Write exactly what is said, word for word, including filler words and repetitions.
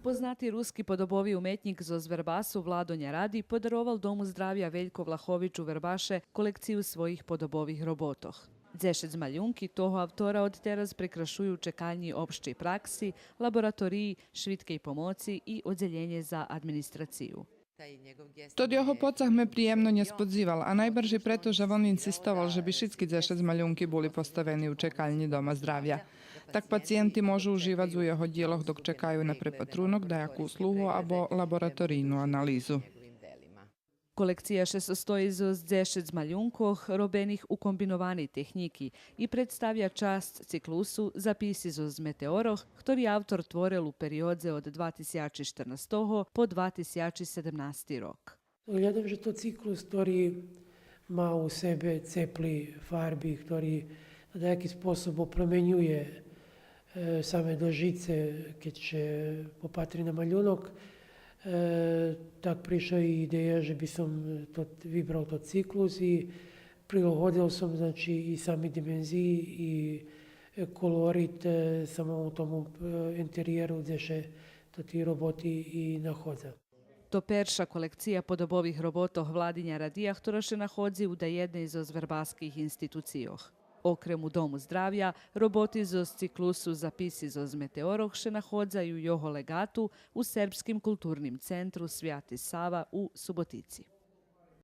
Познати руски подобови уметнїк зоз Вербасу Владо Няради подаровал Дому здравя „Велько Влахович” у Вербаше колекцию своїх подобових роботох. Дзешец малюнки того автора одтераз прикрашую чекалнї општей пракси, лабораториї швидкей помоци и оддзелєнє за администрацию. Тот його поцаг ме приємно нєсподзивал, а найбаржей прето же вон инсистовал же би шицки дзешец малюнки були поставени у чекалнї Дома здравя. Так пациєнти можу уживац у його дїлох док чекаю на препатрунок, даяку услугу або лабораторийну анализу. Колекция ше состої зоз дзешец малюнкох, робених у комбинованей технїки, и представя часц циклусу „Записи зоз метеорох”, хтори автор творел у периодзе од два тисячи штернастого по два тисячи седемнасти рок. Глядам же то циклус хтори ма у себе цепли фарби, хтори на даяки способ опременює, е, саме дожице, кед ше попатри на малюнок. Е, так пришла и идея же би сом тот, вибрал тот циклус и прилагодел сом, значи, и сами димензиї и, е, колорит, е, самому тому, е, интериєру дзе ше тоти роботи и находза. То перша колекция подобових роботох Влади Нярадия, хтора ше находзи у даєдней зоз вербаских институцийох. Окрем у Дому здравя, роботи зоз циклусу „Записи зоз метеорох” ше находза и у його леґату у Сербским културним центру „Святи Сава” у Суботици.